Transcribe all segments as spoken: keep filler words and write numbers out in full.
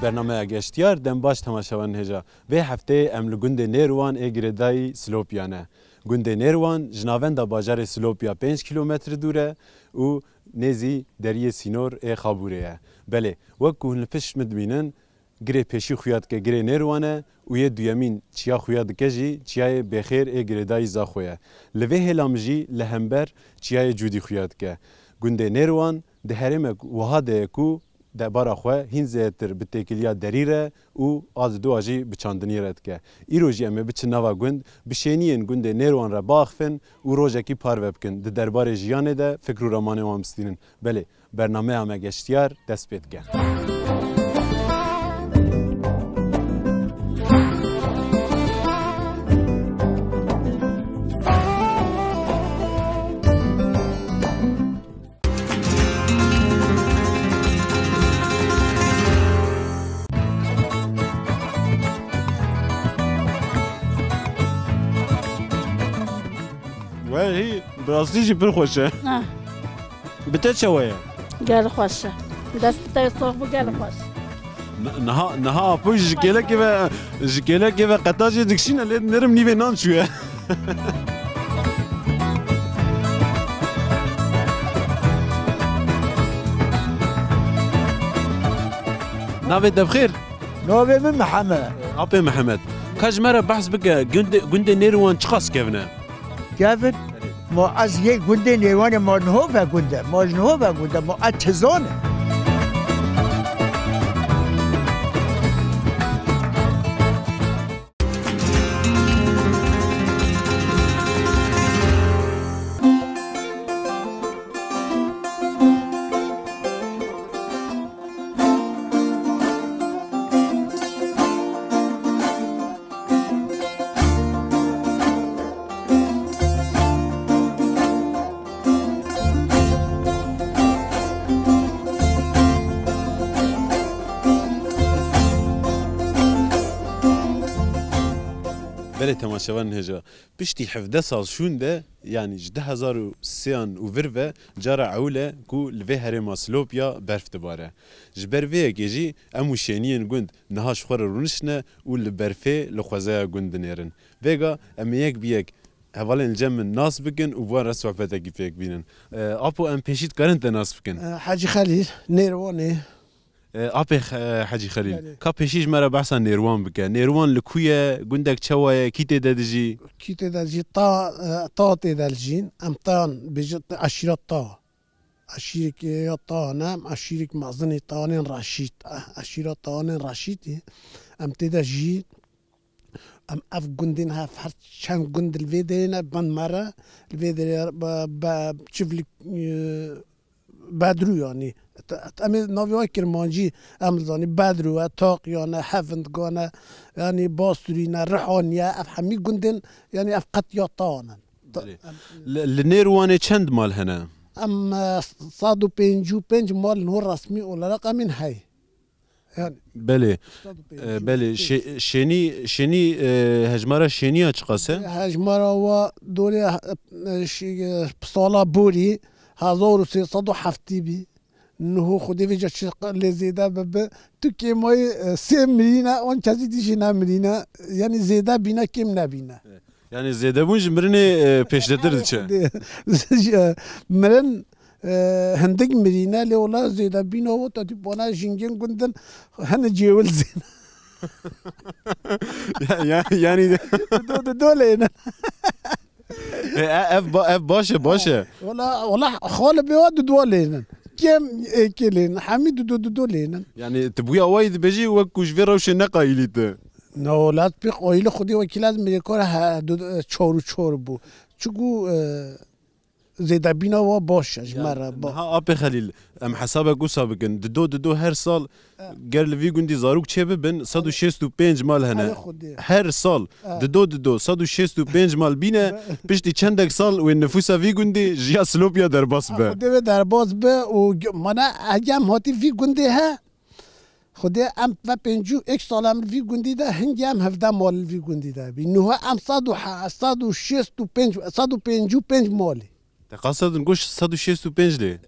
Bernameya Geştiyar, dem baş temaşevanên hêja. Vê hefteyê em li gundê Nêrwan ê girêdayî Silopya ne. Gundê Nêrwan ji navenda bajarê Silopya pênc kîlometre dûr e û nêzî deriyê sînor ê Xabûrê ye. Belê, wek ku hûn li pişt min dibînin, girê pêşî xuya dike girê Nêrwan e û yê duyemîn çiya xuya dike jî çiyayê Bêxêr ê girêdayî Zaxo ye. Li vê hêla min jî li hember çiyayê Cûdî xuya dike. Gundê Nêrwan di herêmek wiha de ye ku debara xwe hîn zêdetir bi têkiliya derî re û a didoa jî bi çandinî re dike. Îro jî em ê biçin nava gund, bi şêniyên gundê Nêrwan re biaxifin û rojekî parve bikin. Di derbarê jiyanê de fikr û ramanên wan bistînin. Belê, bernameya me Geştiyar dest pê dike. Wehî, bi rastî jî pir xweş e. Ah. Bi te çawa ye? Gel xweş e. Dest te sax bû, gel xweş. N-, niha, niha Apo ji kêlekê ve, ji kêlekê ve qeta jê dikişîne, lê nerim nîvê nan çûye. Navê te bi xêr? Navê min Mihemed. Apê Mihemed. Ka ji me re behs bike, gundê, gundê Nêrwan çiqas kevn e? Kevn? Ma ez yê gundê Nêrwanê, ma niho ve gund e, ma ji niho ve gund e, ma ez tizan e. Belê temaşevanên hêja, piştî hevdeh sal şûnde, yanî ji du hezar û sêyan û vir ve cara ewil e ku li vê herêma Silopya berf dibare. Ji ber vê yekê jî em û şêniyên gund niha ji xwe re rûniştine û li berfê li xwezaya gund dinêrin. Vêga em ê yek bi yek hevalên li cem min nas bikin û bi wan re sohbetekî pêk bînin. E, Apo, em pêşî dikarin te nas bikin? E, Hecî Xelîl, Nêrwanê. E, apê Xe-, Hecî Xelîl, Belê. Ka pêşî ji me re behsa Nêrwan bike. Nêrwan li ku ye, gundek çawa ye, kî tê de dijî? Kî tê de dijî? Ta, e, Ta tê de dijîn. Em Tan bêjin, eşîra Ta. Eşîrek ya Tan e, em eşîrek mezin ê Tanên Reşîd. E, eşîra Tanên Reşîd ê. Em tê de jî, em ev gundên hev, her çend gund li vê derê ne, bin me re, li vê derê be, be, çiv li, e, Bedrû yanî. Te-, em ê navê wa kirmancî em zanî, Bedrû e, Taqyan e, Hevindgan e, yanî Basturîn e, Rihaniye, ev hemî gundên, yanî ev qet ya Tan in. Ta-, Belê. em, Li, li Nêrwanê çend mal hene? Em, e, sed û pêncî û pênc mal niho resmî olarak em ên hey. Yani, Belê. Sed û pêncî û pênc. E, belê. Şê-, Şênî, Şênî, e, hejmara Şêniya çiqas e? Hejmara wa dorê, e, şî-, e, sala borî hezar û sê sed û heftî bî. Niho Xwedê vêca çi lê zêde bibe. Tu kêmayî, e, sê mirîne, on kesî dî jî nemirîne. Yani zêde bîne, kêm nebîne. Yani zêdebûn ji mirinê, e, pêşdetir diçe. Xwedê, mirin, e, hindik mirîne, lê wela zêdebîna wota tî bona jingên gundin hene cêwil zêne. Ya, ya, yani Dido, dido lêne. E, e, ev ba-, ev baş e, baş e. Wela, wela xalibê wa dido lênin. Kêm êkê lênin. Hemî dido, dido lênin. Yani tu bûya wayî dibêjî wek ku ji vê rewşê ne qayîlî tu. No, laz pê qayîlî Xwedê wekî laz mirêkor he, du-, çor û çor bû. Çiku, e, zêdebîna wa baş e ji me re, ba- Niha Apê Xelîl, em hesabek wisa bikin. Dido, dido her sal E. ger li vî gundî zarok çê bibin, sed û şêst û pênc mal hene. Erê Xwedê. Her sal E. dido, dido, sed û şêst û pênc mal bîne, Be- piştî çendek sal wê nifûsa vî gundî ji ya Silopya derbas be. Xwedê wê derbas be û g-, mana hege em hatî vî gundê he, Xwedê em ve pêncî û yek sal em li vî gundî de, hingê em hevdeh mal li vî gundî de bî. Niha em sed û he-, sed û şêst û pênc, sed û pêncî û pênc malî. Te qased in goş sed û şêst û pênc lê?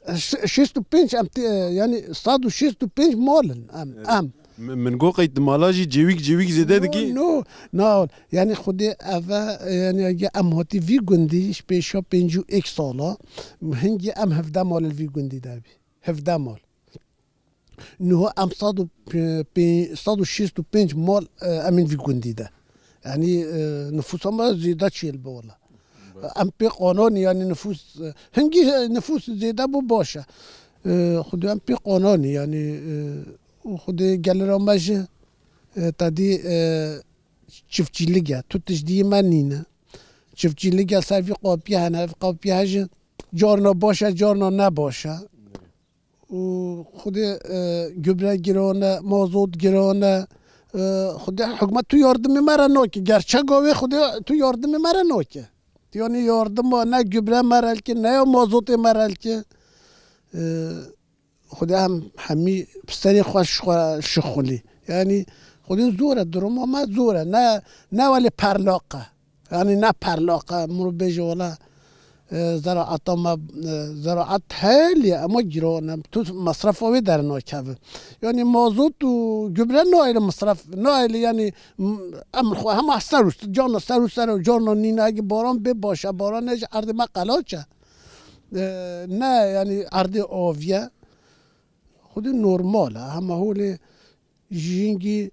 Ş-, şêst û pênc em tê, yani sed û şêst û pênc mal in em, Evet. em. Min, min got qey di mala jî cêwîk cêwîk zêde dikî? No, no, na, yani xwedê ev e, yani eger em hatî vî gundî ji pêşa pêncî û êk sala, hingî em hevdeh mal li vî gundî de bî. Hevdeh mal. Niha em sed û pê-, sed û şêst û pênc mal, e, em ên vî gundî de. Yani, e, nifûsa me zêde çêl bi wala. Em pê qananî, yani nifûs, e, hingî, e, nifûs zêde bû baş e. E, xwedê em pê qananî, yani, e, û xwedê gelira me ji, e, tedî, e, çiftçîlik e. Tu tiştî me nîne. Çiftçîlik e, ser vî qapiye hene, ev qapiye he ji carna baş e, carna ne baş e. û xwedê, e, gübre giran e, mazot giran e. E, xwedê hikûmet tu yardimê me re nake. Gerçeka wê xwedê tu yardimê me re nake. Tu yanî yardima ne gübre me re dike, ne ya mazotê me re dike. E, xwedê em hemî bi serê xwe ji xwe şixulî. Yanî xwedê zor e, duruma me zor e. Ne, ne welê parlaq e. Yanî ne parlaq e, mirov bêje wela, e, zeraata me, e, zeraat heyl e, ama giran e. Tu mesrefa wê dernakeve. Yanî mazot û gübre nayêle mesref, nayêle yanî, m-, em xwe hema ser û, carna ser û ser û carna nîne, egi baran bê baş e, baran ne ji erdê me qelaç e. E, ne yanî erdê aviye. Xwedê normal e, hema holê Jîngî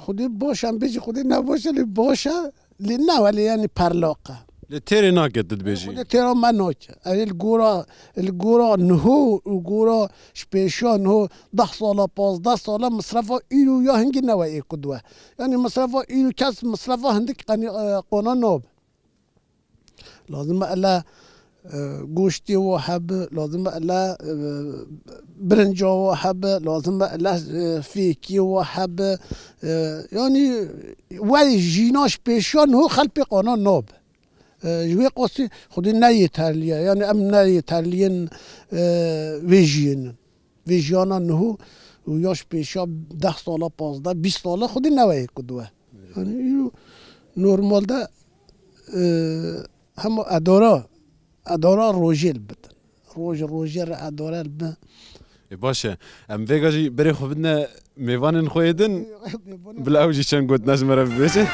Xwedê baş e, em bêjî Xwedê ne baş e, lê baş e, lê ne welê yanî parlaq e. Lê têrê nake tu dibêjî. Xwedê têra me nake. Ev ê li gora, li gora niho û gora ji pêşiya niho deh sala, pazdeh sala misrefa îro ya hingî ne we ê ku diwe. Yanî misrefa îro kes misrefa hindik qenî, e, qona nabe. Lazim e ele, e, goştê we hebe, lazim e ele, e, birinca we hebe, lazim e ele, e, fêkê we hebe. E, yanî we jîna ji pêşiya niho xelpê qana nabe. E, ji wê qasî Xwedê ne yêterlî ye. Yanî em ne yêterliyên, e, vê jiyê ne. Vê jiyana niho û ya ji pêşiya deh sala, pazdeh, bîst sala Xwedê neweyê ku diwe. Yanî îro normalde, e, hema edara, edara rojê li bidin. Roj, rojê re edare li bi. Ê, baş e. Em vêga jî berê xwe bidine mêvanên xwe yê din. Bila ew jî çend gotina ji me re bibêje.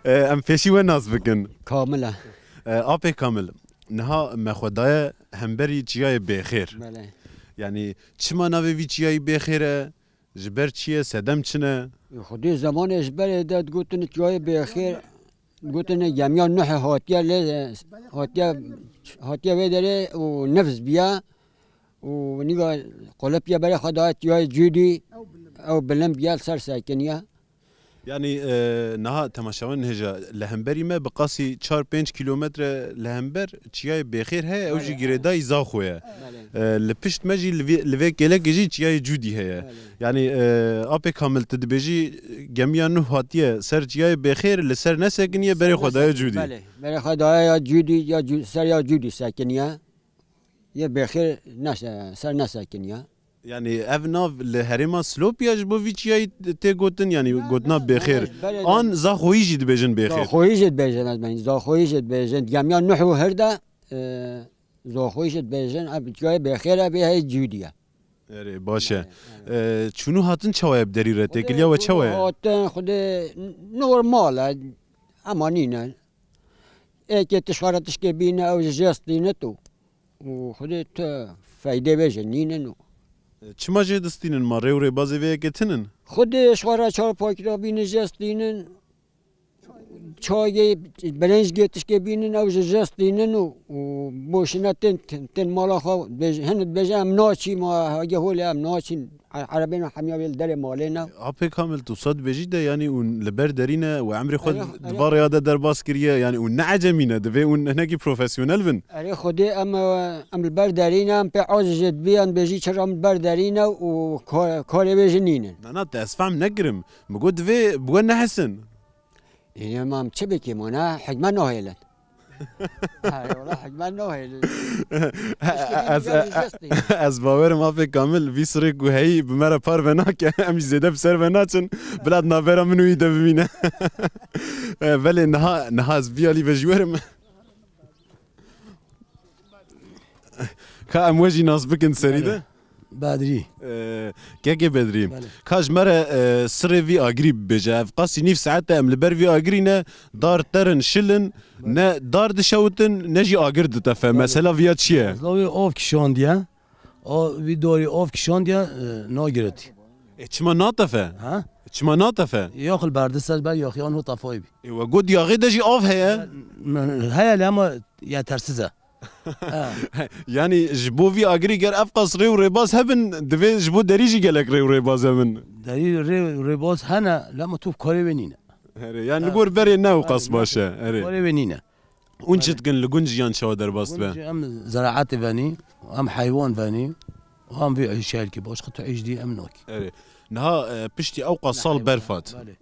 E, em pêşî we nas bikin. Kamil e. E, Apê Kamil, niha me xwe daye hemberî çiyayê Bêxêr. Belê. Yanî çima navê vî çiyayî Bêxêr e? Ji ber çi ye? Sedem çi ne? Xwedê zemanê ji berê de digotin çiyayê Bêxêr, digotin gemiya Nuhê hatiye lê, hatiye, hatiye vê derê û nifs biya û nîga qulip ye berê xwe daye çiyayê Cûdî, ew bilind biya li ser sekiniye. Yanî, e, niha temaşevan hêja li hemberî me bi qasî çar pênc kîlometre li hember çiyayê Bêxêr heye, ew jî Belê, girêdayî Zaxo ye. Belê. E, li pişt me jî li vê, li vê kêlekê jî çiyayê Cûdî heye. Belê. Yanî, e, Apê Kamil tu dibêjî gemiya Nuh hatiye ser çiyayê Bêxêr li ser nesekiniye berê xwe daye Cûdî. Belê, berê xwe daye ya Cûdî, ya Cû-, ser ya Cûdî sekiniye. Yê Bêxêr nese-, ser nesekiniye. Yanî ev nav li herêma Silopî ye ji bo vî çiyayî tê gotin, yanî gotina Bêxêr. An Zaxoyî jî dibêjin Bêxêr? Zaxoyî jî dibêjin, ez benî. Zaxoyî jî dibêjin. Gemiya Nuh û Hir de, e, Zaxoyî jî dibêjin. Ev çiyayê Bêxêr e, vê heyê Cûdî ye. Erê, baş e. Erê, erê. E, çûn û hatin çawa ye bi derî re? Têkiliya we çawa ye? Hatin, xwedê normal e. Ema nîne. Êkê tişt xwe re tişkê bîne, ew ji jê stîne tu. û Xwedê tu feydê vê jî nînin û. Çima jê distînin? Ma rê û rêbazê vê yekê tinin? Xwedê ji xwe re çar pakîra bînin jê stînin. Çayê birinc gê tişkê bînin ew ji jê stînin û, û boşine tên, tên mala xwe dibêj-, hin dibêje em naçî ma hege holê em naçîn. E-, erebên hemiya wê li derê malê ne. Apê Kamil, tu wisa dibêjî de, yanî hûn li ber derî ne, we emrê xwe Erê, di erê. va rêya de derbas kiriye, yanî hûn ne ecemî ne, divê hûn hinekî profesyonel bin. Erê Xwedê em, e, em li ber derî ne, em pê aciz jê dibî, em dibêjî çira em li ber derî ne û ka-, karê wê jî nînin. Na, na, te ez fehm nekirim. Min got divê bi we nehesin. Ê, em çi bikî, ma ne hikmet nahêlin. Ha, wala hikmet nahêlin. Ez, ez bawerim afê Kamil, vî sirê ku heyî bi me re par venake, em jî zêde bi ser ve naçin, bila di navbera min û wî de bimîne. Belê niha, niha ez vî alî ve jî werim. Ka em we jî nas bikin serî de. Bedrî. Ee, Kekê Bedrî. Belê. Ka ji me re, e, sirê vî agirî bibêje. Ev qasî nîv saet e em li ber vî agirî ne, dar terin, şilin, ne dar dişewitin, ne jî agir ditefe. Belê. Mesela viya çi ye? Mesela wî ov kişandiye. O, vî dorî ov kişandiye, e, nagiretî. E, çima natefe? Ha? Çima natefe? Yox li berdis ez ber yox yan hota foy bî. E, we got yaxê de jî av heye? Heye lê ama yetersiz e. Ha. Yanî ji bo vî agirî ger ev qas rê û rêbaz hebin, divê ji bo derî jî gelek rê û rêbaz hebin. Derî rê û rêbaz hene, lema tu karê wê nîne. Herê, yani li gor berê ne û qas baş e. Herê. Karê wê nîne. Hûn çi dikin li gund jiyan çawa derbas dibe? Gund jî em zeraetê venî, em heywan venî, em vî îşelkî başqa tu îş dî em nakî. Erê. Niha, e, piştî ew qas sal berf hat. Belê.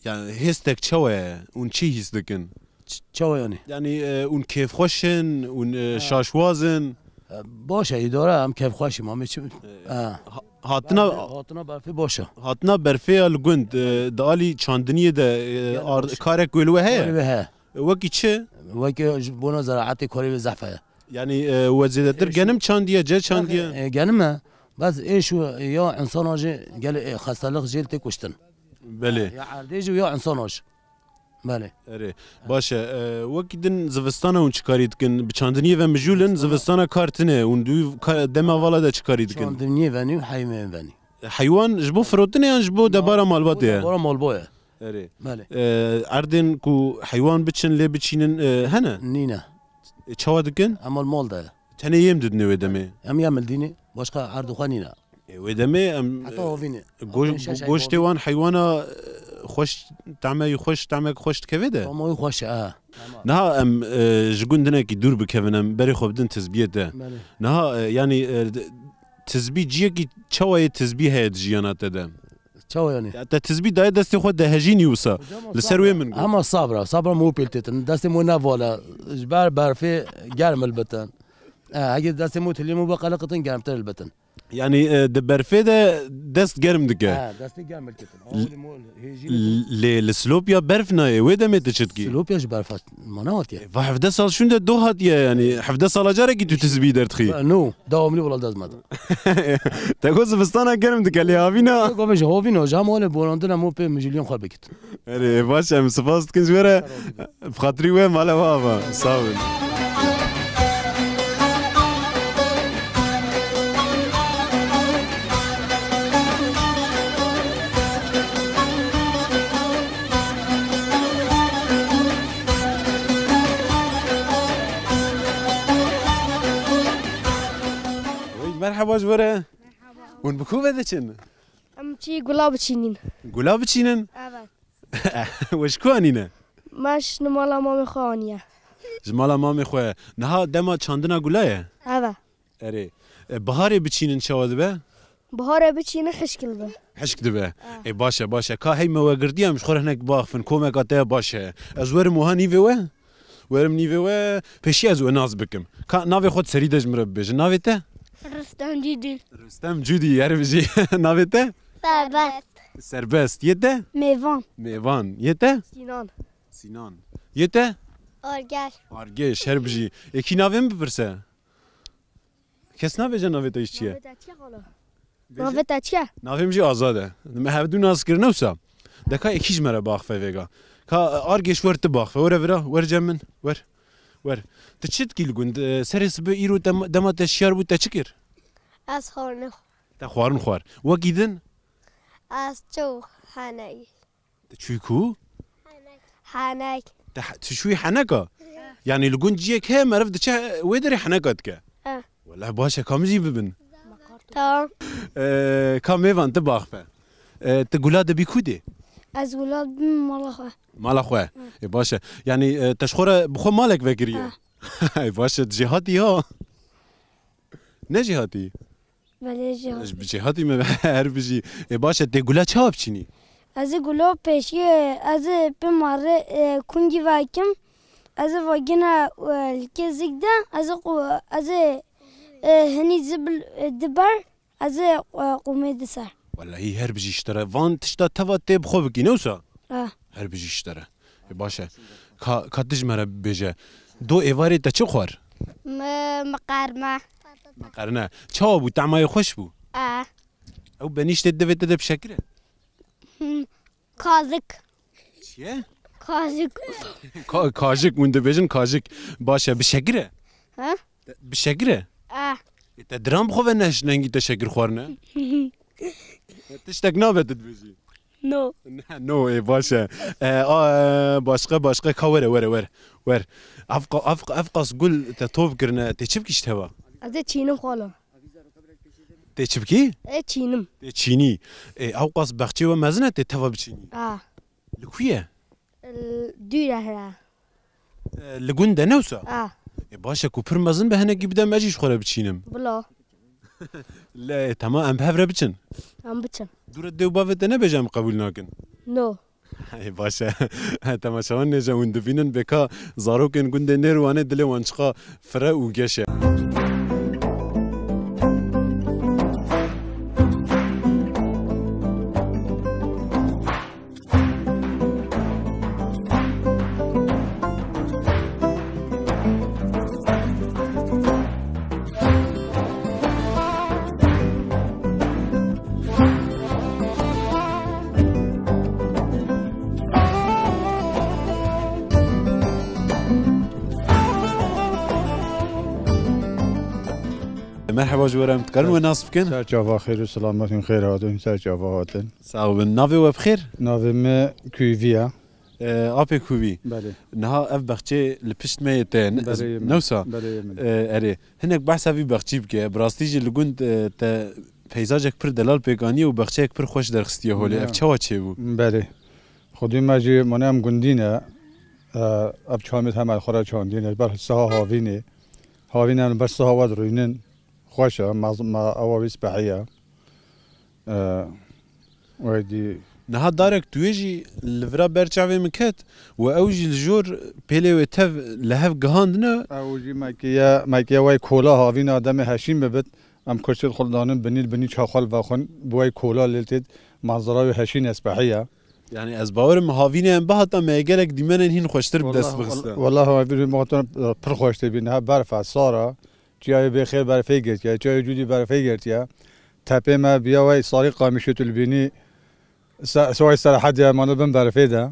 Yani hêstek çawa ye? Hûn çi hîs dikin? Ç-, çawa yani? Yani, e, hûn kêfxweş in, hûn, e, şaşwaz in? E, baş e, îdare em kêfxweş in, ma me çi? E, ha. Ha-, hatina, hatina berfê baş e. Hatina berfê ya li gund, e, di alî çandiniyê de, e, ar-, karek wê li we heye? Wê li we heye. Wekî çi? Wekî ji bona zeraetê karê wê zehf heye. Yani, e, we zêdetir genim çandiye, ce çandiye? E, genim e. Bes êş û ya insana jî gelê, e, xestelix jê tê kuştin. Belê. Ya erdê jî ya insana jî. Belê. Erê. Baş e. E, wekî din zivistana hûn çi karî dikin? Bi çandiniyê ve mijûl in, zivistana kar tine. Hûn dû ka-, dema vala de çi karî dikin? Çandiniyê venî û heywanê venî. Heywan ji bo firotinê yan ji bo debara malbatê ye? Debara malbatê ye. Erê. Belê. E, erdên ku heywan biçin lê biçînin, e, hene? Nîne. E, çawa dikin? Em li mal de ye. Tenê yêm didinê wê demê? Em yêm li dînê, başqa erdê xwe nîne. E, wê demê em, heta hovînê. Go-, hovînê şeş go-, goştê wan heywana, e, xweş, tame wî xweş, tamek xweş dikeve de? Tama wî xweş e, ha. Niha em, e, ji gundinekî dûr bikevin, em berê xwe bidin tizbiyê te. Belê. Niha, e, yanî, e, tizbî ciyekî çawa yê tizbî heye di jiyana te de? Çawa yani? Ya te tizbî daye destê xwe dehejînî wisa. Li ser wê min got. Hema sabra, sabra mû pêl têtin. Destê mû ne vala. Ji ber berfê germ li bitin. E, hegê destê mû tilî mû be qeleqitin germtir li bitin. Yani, e, di berfê de dest germ dike. Ha, destê germ li bitin. Awilî mû hêjî. L-, lê li Silopya berf nayê. Wê demê tu çi dikî? Silopya ji berf hat. Ma nehatiye. Va hevdeh sal şûnde do hatiye yani. Hevdeh sala carekî tu tizbî derdixî. No, dewamlî wala dest me de. Te got zivistana germ dike lê havîna. Te got ji hovîna, ji hema wale borandina mû pê mijilyon xwe bikit. Erê, baş em spas dikin ji we re. Bi xatirî we mala we ava. Sağ olun. Oy, merheba ji we re. Merhaba. Hûn bi ku ve diçin? Em çî gula biçînin. Gula biçînin? Evet. We ji ku anîne? Me ji mala mamê xwe aniye. Ji mala mamê xwe. Niha dema çandina gula ye? Evet. Erê. E, biharê biçînin çawa dibe? Biharê biçînin hişk dibe. Hişk dibe. Ah. E, baş e, baş e. Ka hey me we girtiye, em ji xwe re hinek baxifin. Komeka te ya baş e. Ez werim wiha nîvê we? Werim nîvê we. Pêşî ez we nas bikim. Ka navê xwe di serî de ji min re bibêje. Navê te? Rustem Cudî. Rustem Cudî, her bijî. Navê te? Serbest. Serbest. Yê te? Mêvan. Mêvan. Yê te? Sinan. Sinan. Yê te? Argeş. Argeş, her bijî. Ê kî navê min bipirse? Kes nabêje navê te jî çi ye? Navê te çi ye xalo? Bêje. Navê te çi ye? Navê min jî Azad e. Me hevdu nas kirine wisa. De ka êkî ji me re biaxife vêga. Ka, e, Argêş wer tu biaxife. Were vira, wer cem min. Wer. Wer. Tu çi dikî li gund? E, serê sibe îro te, dema te şiyar bû te çi kir? Ez xwarin xwar. Te xwarin xwar. Wekî din? Ez çû heneyî. Tu çûyî ku? Henek. Te he-, tu çûyî heneka? Yanî li gund ciyek heye meriv diçe wê derê heneka dike? He. Weleh baş e, ka min jî bibin. Tamam. Ee, ka mêvan tu biaxife. Ee, tu gula dibî ku dê? Ez gula dibîm mala xwe. Mala xwe? Hı. Ê baş e. Yanî, e, te ji xwe re bi xwe malek vekiriye? He. Ê baş e, tu jêhatî ha? Ne jêhatî? Belê jî hat. Ji bi cêhatî me her bijî. Ê baş e, tê gula çawa biçînî? Ez ê gula pêşî, ez ê bi marê, e, kungî vekim. Ez ê vagina, e, li kê zik de, ez ê qu-, ez ê, e, hinî zibil, e, diber, ez ê, e, qûmê di ser. Wellahî her bijî ji te re. Van tişta teva tê bi xwe bikî, ne wisa? Ah. Her bijî ji te re. E, baş e. Ka, ka tu ji me re bibêje. Do êvarê te çi xwar? Me, meqerne. Meqerne. Çawa bû? Tema wê xweş bû? Ah. Ew benîştê divê te de bi şekir e? Hmm. Kazık. Çi ye? Kazık. Ka-, kajik, hûn dibêjin kajik. Baş e, bi şekir e? Ha? Te-, bi şekir e? Ah. E, te diran bi xwe ve ne ji nengî te şekir xwarine? Tiştek nabe tu dibêjî? No. Ne, no, ê, baş e. E, a, e, başqa, başqa ka were, were, were. Wer. Ev qa-, ev qa-, ev qas gul te top kirine, tê çi bikî ji teva? Ez ê çînim xala. Tê çi bikî? Ê çînim. Tê çînî. Ê, ew qas bexçê we mezin e, tê teva biçînî? A. Li ku ye? L-, dû ye heye. E, li gund e, ne wisa? A. Ê, baş e, ku pir mezin be, hinekî bide me, ez jî ji xwe re biçînim. Bila. Lê, tema em bi hev re biçin. Em biçin. Dû re dê û bavê te nebêje em qebûl nakin. No. Hey, baş e. Temaşevan nêje hûn dibînin, bêka zarokên gundê Nêrwanê dilê wan çiqa fire û geş e. Merheba ji we re, em dikarin we nas bikin? Ser çava xêr û selamet in, xêr hatin, ser çava hatin. Sağ olun. Navê we bi xêr? Navê me Kûvî ye. E, Apê Kûvî. Belê. Niha ev bexçê li pişt me yê te, ne-, Belê, yê min. Newsa? Belê, yê min. E, erê. Hinek behsa vî bexçî bike. Bi rastî jî li gund, e, te peyzajek pir delal pêk aniye û bexçeyek pir xweş derxistiye holê. Ya. Ev çawa çêbû? Belê. Xwedî me jî, mane em gundî ne. E, ev çamê hema xwe re çandîne. Ber siha havînê. Havîn em ber siha we dirûynin. Xweş e. Me, me ewa wî spehî ye. E, wê dî. Niha darek tu yê jî li vira ber çavê min ket û ew jî li jor pêlê wê tev li hev gihandine. Ew jî mekiye, mekiye wey kola havîna demê heşîn bibit. Em kursiya xwe danin binî, binî çaxal vexwin, bi wey kola lê têt manzara wê heşîn espehî ye. Yani ez bawerim havînê em bihata me gelek dîmenên hîn xweştir bi dest Wallah, bixiste. Wallah, havînê me hatan pir xweş tê bîn. Ha berf e, sar e. Çiyayê bê xêr berfê girtiye, çiyayê cûdî berfê girtiye. Tepê me biya wey sarî qamişê tu li bînî se-, seway serhedê em ane bin berfê de.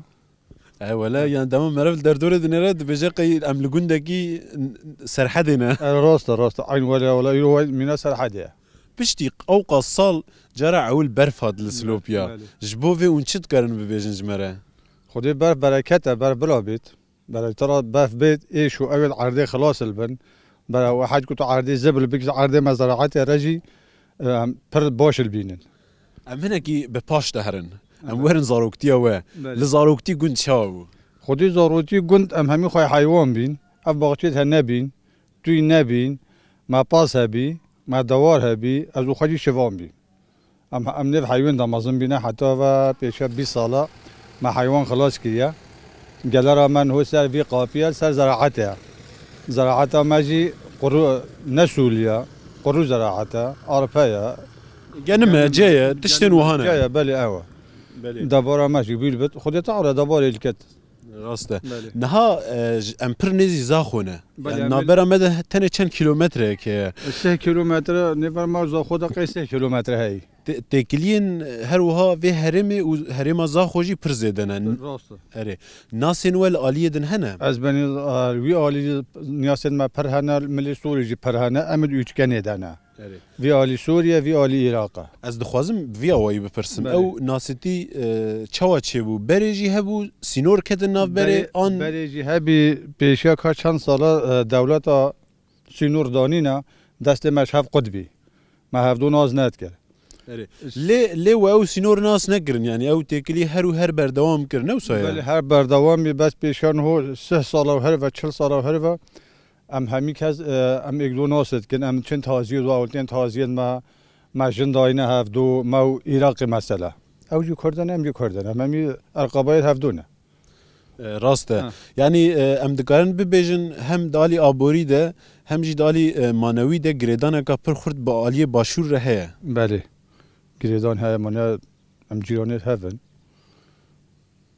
E, wele, yani dema meriv li derdorê dinêre, dibêje qey em li gundekî n-, serhedê ne. E, rast e, rast e. Eyn wele, wele, îro wey mîna serhedê ye. Piştî ewqas sal cara ewil berf hat li Silopya. Belê. Ji bo vê hûn çi dikarin bibêjin ji me re? Xwedê berf bereket e, berf bila bêt. Bere tira berf bêt, êş û ewêl erdê xilas il bin. Bere we hed ku tu erdê zibil bikî, erdê me zeraetê re jî, e, em pir baş il bînin. Em hinekî bi paş de herin. Em Evet. werin zaroktiya we. Belê. Li zaroktî gund çawa bû? Xwedî zaroktî gund em hemî xwe heywan bîn. Ev baxçê de nebîn. Tûy nebîn. Me pas hebî. Me dewar hebî. Ez û xwe jî şivan bîn. Em, em nêv heywên de mezin bîne, heta ve pêşe bîst sala me heywan xilas kiriye. Gelera me niho ser vî qapiye, ser zeraetê ye. Zeraeta me jî quru ne sûliye, quru zeraet e, arpe ye. Genim e, cê ye, tiştên wiha ne. Cê ye, belê ew e. Belê. Debara me jî wî li bit. Xwedê Teala debarê li ket. Rast e. Belê. Niha, e, j-, em pir nêzî Zaxo ne. Belê, Yani em navbera me de tenê çend kîlometreyek heye. Sê kîlometre, nêver me Zaxo de qey sê kîlometre heye. Tê-, têkiliyên her wiha vê herêmê û herêma Zaxo jî pir zêde ne. Rast e. Erê. Nasên we li aliyê din hene? Ez benî, e, wî alî nasên me pir hene, milê Sorê jî pir hene, em di üçgenê de ne. Erê. Vî alî Sûriye, vî alî Iraq e. Ez dixwazim bi vî awayî bipirsim. Belê. Ew nasitî, e, çawa çêbû? Berê jî hebû, sînor ketin nav berê, Berê, an berê jî hebî, pêşiya ka çend sala, e, dewleta sînor danîna, destê me ji hev qut bî. Me hevdû nas nedikir. Erê. Lê, lê we ew sînor nas nekirin, yani ew têkilî her û her berdewam kir, ne wisa ye? Belê, her berdewam bî, bes pêşiya niho sih sala û herive, çil sala û herive, Em hemî kes, e, em êk do nas dikin, em çin taziyê do, ewltên taziyên me, me jin dayine hevdo, me û Iraqê mesele. Ew jî Kurd in, em jî Kurd in. Em hemî erqabayê hevdo ne. E, rast e. Ha. Yanî, e, em dikarin bibêjin hem di alî aborî de hem jî di alî, e, manewî de girêdaneka pir xurt bi aliyê başûr re heye. Belê. Girêdan heye, mane em cîranê hev in.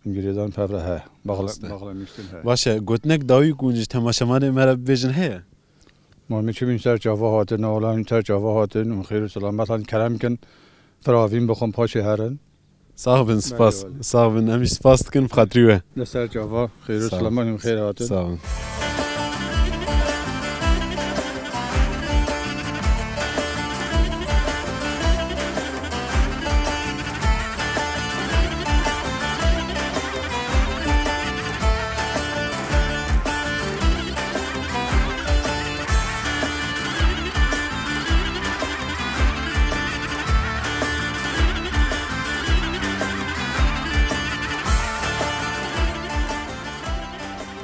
Em girêdan pevre heye. Baxle-, Rast e. Baxleniştin heye. Baş e, gotinek dawî ku hûn ji temaşevanê me re bibêjin heye? Ma min çi bîn ser çava hatin, ola min ser çava hatin, min xêr û selamet han kerem kin, pir avîn bixwin paşê herin. Sax bin, Belê, spas. belê. Sax bin, em jî spas dikin bi xatirî we. Li ser çava, xêr û Sağ ol. selamet, min xêr hatin. Sağ olun.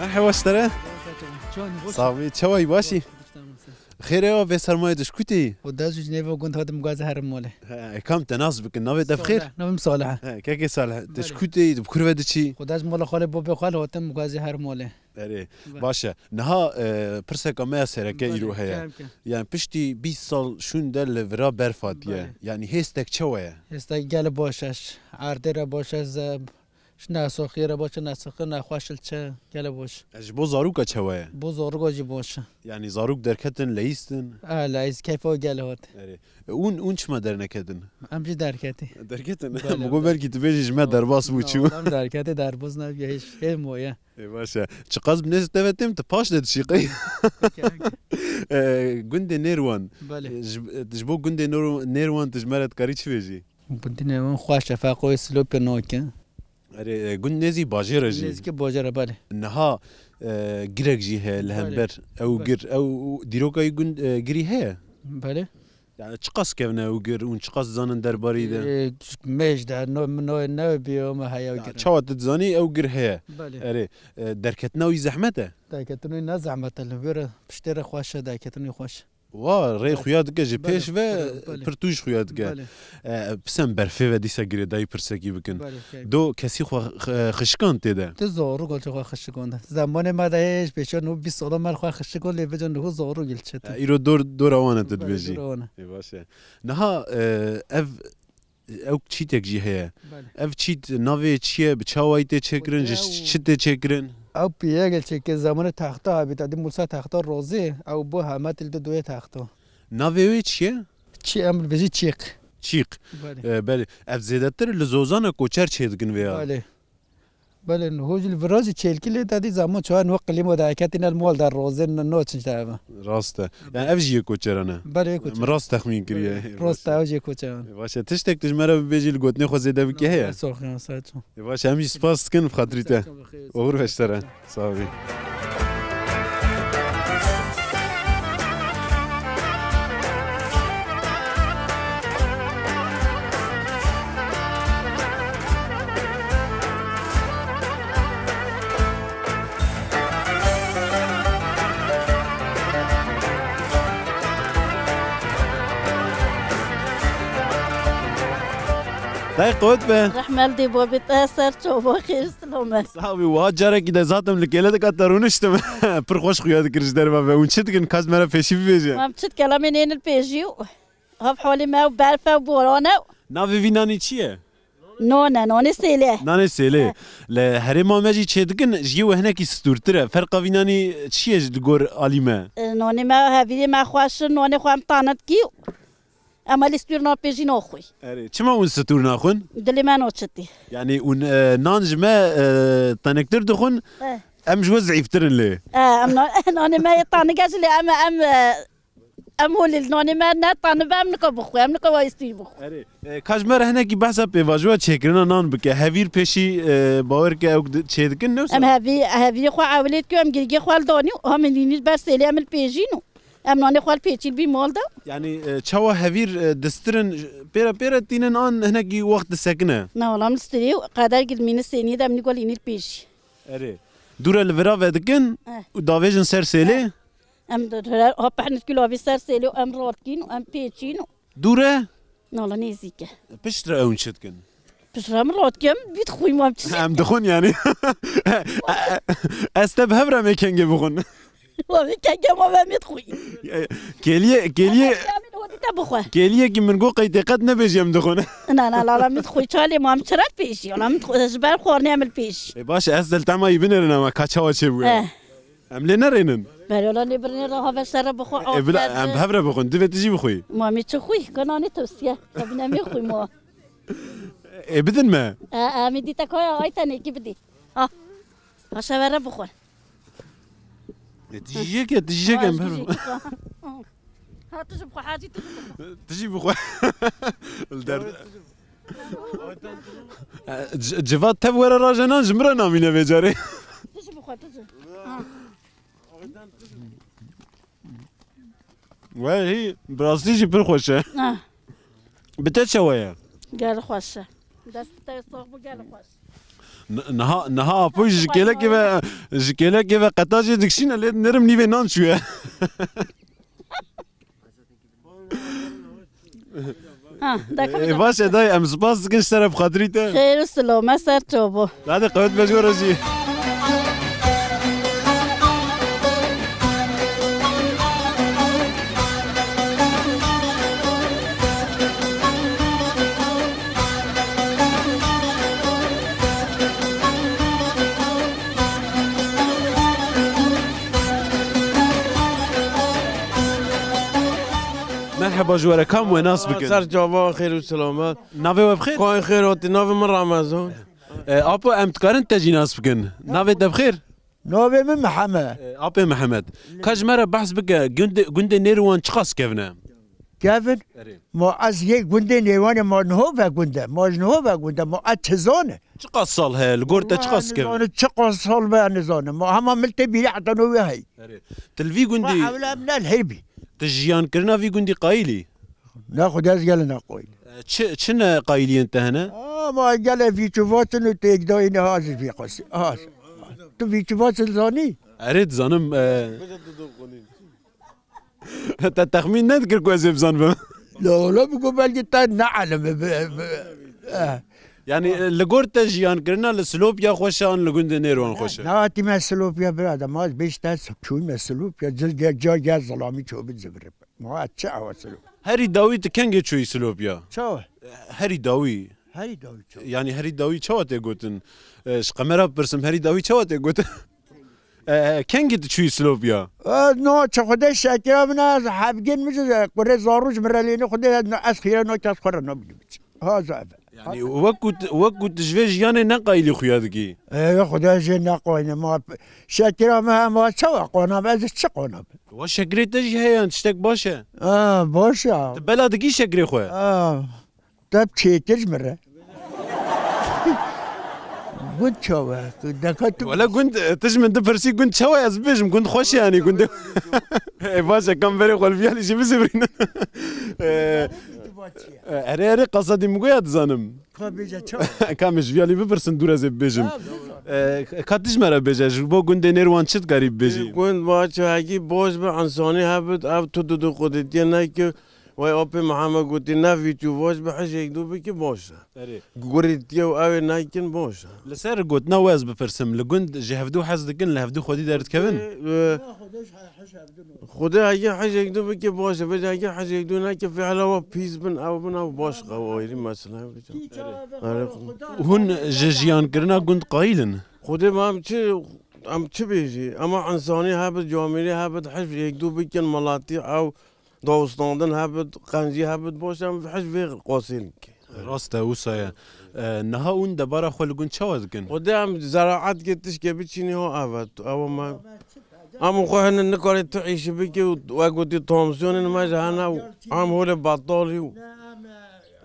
Merheba ji te re. Çawa, xweş Sax bî, çawa yî, baş î? Xêr e, vê sermayê tu ji ku tê yî? Û dest ji nêva gund hatim gazê herim molê. He, kam te nas bikin, navê te bi xêr? Salih, navê min Salih e. He, kekê Salih, tu ji Belê. ku tê yî, tu bi kur ve diçî? Xwe dest mala xalê bo bê xal hatim gazê herim molê. Erê, Be. baş e. Niha, e, pirseka me ya sereke Belê, îro heye. kem, kem. Yani piştî bîst sal şûn de li vira berf hatiye. Belê. Yani hêstek çawa ye? Hêstek gelê baş e. Erdê re baş e, ze-, ji nesoxiyê re baş e, nesoxiyê nexweş li çe gelê baş. E, ji bo zaroka çawa ye? Bo zaroka jî baş e. Yani zarok derketin, leyîstin? E, leyîs keyfa gelê hat. Erê. E, hûn, hûn çima derneketin? Em jî derketî. Derketin? Belê, Min got belê. belkî tu bêjî ji me derbas bû çû. Em derketî, derbas nebiye, hêj, hê moye. Ê, baş e. Çiqas bi nêz te ve têm, tu paş de diçî qey? Peki, peki. E, gundê Nêrwan. Belê. E, ji, e, ji bo gundê Nor-, Nêrwan tu ji me re dikarî çi bêjî? Gundê Nêrwan xweş e, feqoyê Silopê nake. Erê, e, gund nêzî bajêr e jî. Nêzîkî bajêr e, belê. Niha, e, girek jî heye li Belê. hember ew Belê. gir, ew dîroka wî gund, e, girî heye? Belê. Yani çiqas kevne ew gir û çiqas dizanin derbarî de? Ê, mêj de, no, no, ne bîyo me heye ew Ya, gir. çawa tu dizanî ew gir heye? Belê. Erê, e, derketina wî zehmet e? Derketina wî ne zehmet e, li vir e, piştê re xweş e, derketina wî xweş. Wa, rê Belê. xuya dike ji Belê, pêş ve, belê, belê. pir tûj xuya dike. Belê. E, pisem berfê ve dîsa girêdayî pirsekî bikin. Belê, keyf. Do kesî xwe x-, xişkan tê de? Tu zorû gol xwe xişkan de. Zemanê me de hê ji pêşiya nû bîst sala me xwe xişkan lê vêca nû zorû gil çi tu. E, îro dor, dora wan e tu Belê, dibêjî. dora wan e. Ê, baş e. Niha, e, ev, ew çîtek jî heye. Belê. Ev çît navê çi ye? Bi çawayî tê çêkirin? Ji Ew çi tê çêkirin? Ew piyegel çêkir zemanê texta hebî, te dî Musa texta rozê, ew bo heme til di doyê texta. Navê wê çi ye? Çi em dibêjî çîq. Çîq. Belê. E, belê. Ev zêdetir li zozana koçer çêdikin vê ya. Belê. Belê, niho jî li vira jî çêlkî lê te dî zeman çawa niho qilîmo de ketîne li mal de rozê n-, noçin te eve. Rast e. Yani ev jî yê koçeran e. Belê, yê koçeran. Min rast texmîn kiriye. Belê. Rast e, ev jî yê koçeran. E, baş e. Tiştek tu ji me re bibêjî li gotinê xwe zêde bikî heye? Soxiyan, sağ ol. E, baş e. Em jî spas dikin bi xatirî te. Sağ ol. Oxir beştera. Sağ ol. Dayê qewet be. Rehmel dê babê te ser çava xêr. Selamet. Sax bî, wiha carekî de zaten li kêlê dika te rûniştim. Pir xweş xuya dikir ji derve ve. Hûn çi dikin? Ka ji me re pêşî bibêje. Em çi dikelamê nênil pêjî û hev holê me û berf e û boran e. Navê vî nanî çi ye? None, nonê sêlê. Nanê sêlê. He. Li herêma me jî çêdikin, ji yê we hinekî stûrtir e. Ferqa vî nanî çi ye ji di gor alî me? E, nonê me, hevîrê me xweş in, nonê xwe em tane dikî. Ema lê stûr nan pêjî naxwî. Erê, çima hûn stûr naxwin? Dilê me naçitî. Yanî hûn, e, nan ji me, e, tenektir dixwin, Eh. em ji we zîftir in lê. Eh, em na-, nanê me yê tanige jî lê em, em, e, em holê nanê me ne tanibe em nika bixwe, em nika wa stûr bixwe. Erê, e, ka ji me re hinekî behsa pêvajoya çêkirina nan bike. Hevîr pêşî, e, bawer ke ew di-, çêdikin ne wisa? Em hevî-, hevîrê xwe ewilê dikin, em girgê xwe li danî û em nînî ber sêlê em li pêjîn û Em nanê xwe li pêçîl bî mal de. Yanî, e, çawa hevîr, e, distirin, pêre pêre tînin an hinekî wext disekine? Na, wala min stirî û qeder gil mîni sênî de em nî gol înî li pêşî. Erê. Dûre li vira vedikin Eh. û davêjin ser sêlê? Eh. Em de, de, ha pehnet gul avî ser sêlê û em ratkîn û em pêçîn û Dûre? Na, wala nêzîk e. Piştre ew çi dikin? Ji re min rotkem, bît xwî mam çi. Em dixwin yani. Ez te bi hev re me kengê bixwin. Wa vê kengê ma ve mêt xwî. Kêliyê, kêliyê, Te bixwe. Kêliyekî min got qey tê qet nebêjî em dixwin. Na, na, la, la, mêt xwî çalê mam çira pêşî. La mêt xwî, ji ber xwarnê em li pêş. E, baş e, ez del tema yî binêrin ama ka çawa çêbûye. Eh. Em lê nerênin. Berê la lê birnê re have şere bixwe. E, bila, em bi hev re bixwin. Divê tu jî bixwî. Ma me çi xwî? Ka nanê tosiye. Ka bine me xwî ma. E, bidin me. E, e, me dîte kaya ay tenêkî bidî. Ha. Ha şevere bixwe. E, tu jî yek e, tu jî yek e, em bi hev re. Ha, tu jî bixwe, Hacî, tu jî bixwe. Tu jî bixwe. Li der. E, c-, civat tev were rajenan ji min re namîne vê carê. Tu jî bixwe, tu jî. Ha. Wehî, bi rastî jî pir xweş e. Ah. Bi te çawa ye? Gel xweş e. Dest te sax bû, gel xweş. N-, niha, niha Apo jî ji kêlekê ve, ji kêlekê ve qeta jê dikişîne, lê nerim nîvê nan çûye. Ha, dakika. Ê, baş e dayê, em spas dikin ji te re bi xatirî te. Xêr û silome ser çav bo. Hadi qewet be ji we re jî. Merheba ji we re, ka em we nas bikin? Ser çava, xêr û selamet. Navê we bi xêr? Ka xêr hatî, navê min Ramazan. E, apo, em dikarin te jî nas bikin. Navê te bi xêr? Navê min Mihemed. E, apê Mihemed. Ka ji me re behs bike, gundê, gundê Nêrwan çiqas kevn e? Kevin? Erê. Ma ez yê gundê Nêrwanê, ma niho ve gund e. Ma ji niho ve gund e. Ma ez çi zane? Çiqas sal heye, li gor te çiqas kevn e? Nizane, çiqas sal be nizane. Ma hema min tê bîrî heta no wê hey. Erê. Tu li vî gundî... Ma ewle em ne li hê bî. Tu jiyankirina vî gundî qayîlî? Ne, Xwedê ez gelê ne qayîl. E, çi, çi ne qayîliyên te hene? Aa, ma gelê vî çi vaçin û têkdayî ne, ha ji vî qasî. Ha. Tu vî çi vaçin zanî? Erê, dizanim, e, te texmîn nedikir ku ez ê bizanibim. La ola, bi ku belkî te ne elime bi, bi, eh. Yani, e, li gor te jiyankirina li Silopya xweş e an li gundê Nêrwan xweş e? Ne, hatî me Silopya bira de, ma ez bêj te çûyî me Silopya, cil gel, ca gel zilamî çobit zibirim. Ma ez çi awa Silop? Herî dawî tu kengê çûyî Silopya? Çawa? Herî dawî. Herî dawî çawa? Yani herî dawî çawa tê gotin? E, ji qemera bipirsim, herî dawî çawa tê gotin? E, kengê tu çûyî Silopya? E, no, çi Xwedê şekira min ez hebgên min ji kurê zarû ji min re lêne Xwedê ez xîre no kes xwe re nabînim. Ha, za ev. Yani wek ku t-, wek ku tu ji vê jiyanê ne qayîlî xuya dikî. Ê, Xwedê jê neqayîne, ma şekira me hema çawa qonab, ez çi qonab? Wa şekirê te jî heye, yan tiştek baş e? Ha, baş e. Tu bela dikî şekirê xwe? Ha, te çêtir ji min re. Gund çawa? Deka tu... Wele gund, tu ji min dipirsî gund çawa, ez bibêjim gund xweş e, yani gund. Ê, baş e, kam berê xwe li viyanî jî bizîvirînin. Ê, Erê, erê, qasa dî min goya dizanim. Ka bêje çawa? Ka min ji vî alî bipirsin, dûr ez ê bibêjim. Ha, bêje. E, ka tu ji me re bêje, ji bo gundê Nêrwan çi dikarî bibêjî? Gund ma çi hekî boş be, însanî hebit, ev tu dudu xwedîtiyê neke, wey apê Mihemed gotî, ne vî tu boş be, hijêk dû bikî boş e. Erê. Gurîtiye û ew ê nekin boş e. Li ser gotina we ez bipirsim, li gund ji hevdû hez dikin, li hevdû xwedî derdikevin? E, Xwedê heke hijêk dû bike baş e, vêca heke hijêk dû neke fîhla we pîs bin, ew bin, ew baş qe, ew ayrî mesele. Erê. Hûn ji jiyankirina gund qayîl in? Xwedê me em çi, em çi bêjî? Ema însanî hebit, camîrî hebit, hej yek dû bikin, miletî ew dawistandin hebit, qencî hebit, baş em hej vê qasê nike. Rast e, wisa ye. E, niha hûn debara xwe li gund çawa dikin? Xwedê em zeraet ke tişkê biçînî ho evet. Ew me, em xwe hene nikarê tu îşi bikî û wek gotî tansiyonên me ji hene û em holê betalî û.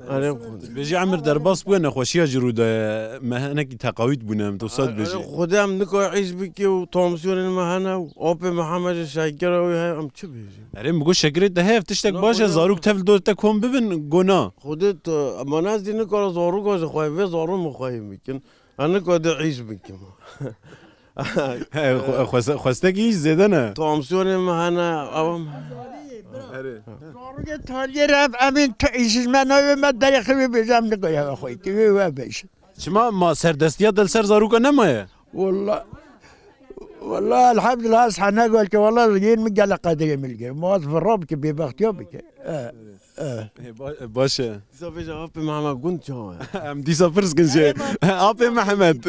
Erê Xwedê. Bêjî emir derbas bûye, nexweşiya jî rû daye. Me hinekî teqawît bûne, em wisa dibêjî. Erê Xwedê em nikarê îş bikî û tansiyonên me hene û apê Mihemed jî şekera wî heye, em çi bêjin? Erê, min got şekirê te heye, ev tiştek baş e, zarok tev li dor te kom bibin, go na. Xwedê tu, ma ez dî nikare zaroka ji xwe, vê zarok min xweyî bikin. Ez nikare dê îş bikim. He, xwe-, xwes-, xwestekî îş zêde ne. Tansiyonê min hene, ew em. Erê. Zarokê taliyê re ev, em ên tu îşiz me nayê, me derê xwe bêje, em nikare xwe kê wê we bêje. Çima ma serdestiya te li ser zaroka nemaye? Walla, walla elhamdulillah, ez hene gol ke walla yên min gelek qedirê min li gir. Ma ez virra bike, bêbextiya bike. E, e. Ê, ba-, baş e. Dîsa vêja apê Mehema gund çawa ye? Em dîsa pirs kin jê. Apê Mehmet.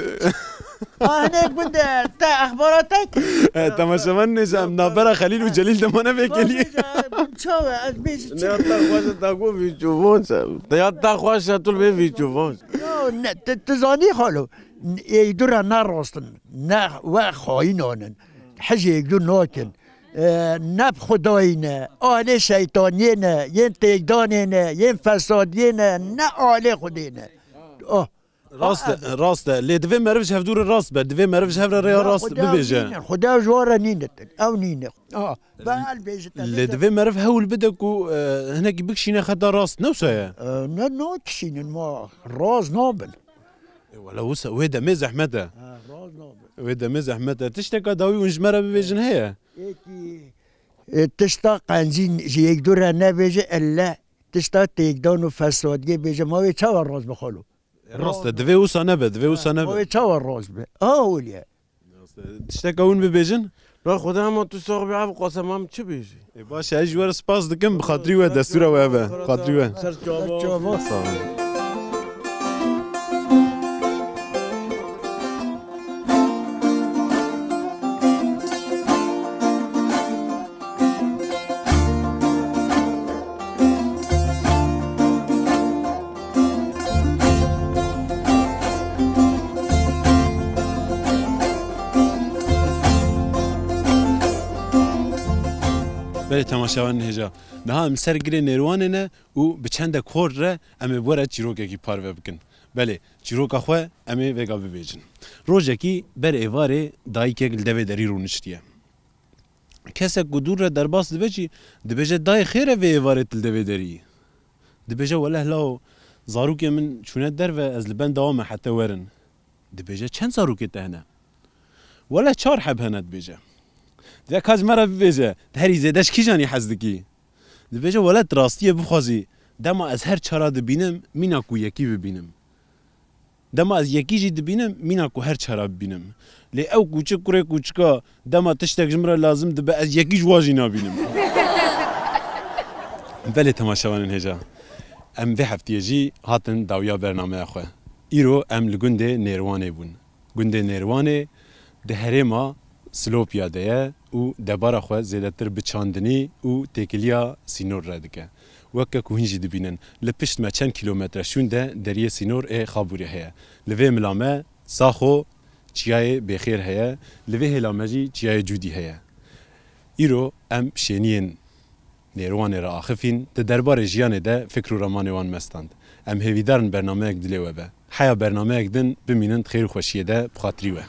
Ah, ne gund e, te exbaratek? E, temaşevan nêje, em navbera Xelîl û Celîl de mane vê kelî. Gund çawa ye, ez bêjim çi? Ne ya te xweş e, te got vî çû vonç e. Te ya te xweş e, tu li vê vî çû vonç. Ya, ne, tu, tu zanî xalo. Êk du re ne rast in, ne we xayînan in. Hicê êk du nakin. E, ne bi Xwedayî ne, alê şeytaniyê ne, yên têkdanê ne, yên fesadiyê ne, ne alê Xwedê ne. Ah. Rast e, rast e. Lê divê meriv ji hevdû re rast be. Divê meriv ji hev re rêya rast bibêje. Xwedê ew ji wan re nîne. Ew nîne. Ah, be el bêje te. Lê divê meriv hewl bide ku, e, hinekî bikişîne xeta rast. Ne wisa ye? E, ne, nakişînin ma. Rast nabin. E, wele wisa, wê demê zehmet e. Ha, rast nabin. Wê demê zehmet e. Tişteka dawî hûn ji me re bibêjin heye? Êkî, e, tişta qencî ji êk du re nebêje, elle tişta têkdan û fesadiyê bêje. Ma wê çawa rast be xalo? Rast e, divê wisa nebe, divê wisa nebe. Ma wê çawa rast be? Ha, holiye. Tişteka hûn bibêjin? La Xwedê hema tu sax bî, ev qasem em çi bêjî? Ê, baş e, ez ji we re spas dikim, bi xatirî we, destûra we ev e. Bi xatirî we. Ser çava. Ser çava. Sağ olun. Belê temaşevanên hêja. Niha em ser girê Nêrwanê ne û bi çendek xort re em ê bi we re çîrokekî parve bikin. Belê, çîroka xwe em ê vêga bibêjin. Rojekî ber êvarê dayikek li devê derî rûniştiye. Kesek ku dûr re derbas dibe jî, dibêje, "Dayê xêr e vê êvarê tu li devê derî yî?" Dibêje, "Weleh lawo, zarokê min çûne derve, ez li benda wan me hete werin." Dibêje, "Çend zarokê te hene?" "Weleh çar heb hene," dibêje. Dibê, "Ka ji me re bibêje, tu herî zêde ji kîjanî hez dikî?" Dibêje, "Weleh tu rastiyê bixwazî, dema ez her çara dibînim, mîna ku yekî bibînim." Dema ez yekî jî dibînim, mîna ku her çara bibînim. Lê ew kûçik kurê kûçika, dema tiştek ji min re lazim dibe, ez yekî ji wan jî nabînim. Belê temaşevanên hêja. Em vê heftiyê jî hatin dawiya bernameya xwe. Îro em li gundê Nêrwanê bûn. Gundê Nêrwanê di herêma Silopya de ye û debara xwe zêdetir bi çandinî û têkiliya sînor re dike. Weke ku hûn jî dibînin, li pişt me çend kîlometre şûn de deriyê sînor ê Xabûrê heye. Li vê mila me Saxo çiyayê Bêxêr heye, li vê hêla me jî çiyayê Cûdî heye. Îro em şêniyên Nêrwanê re axifîn, di derbarê jiyanê de fikr û ramanê wan me stand. Em hêvîdar in bernameyek dilê we be. Heya bernameyek din bimînin di xêr û xweşiyê de, bi xatirî we.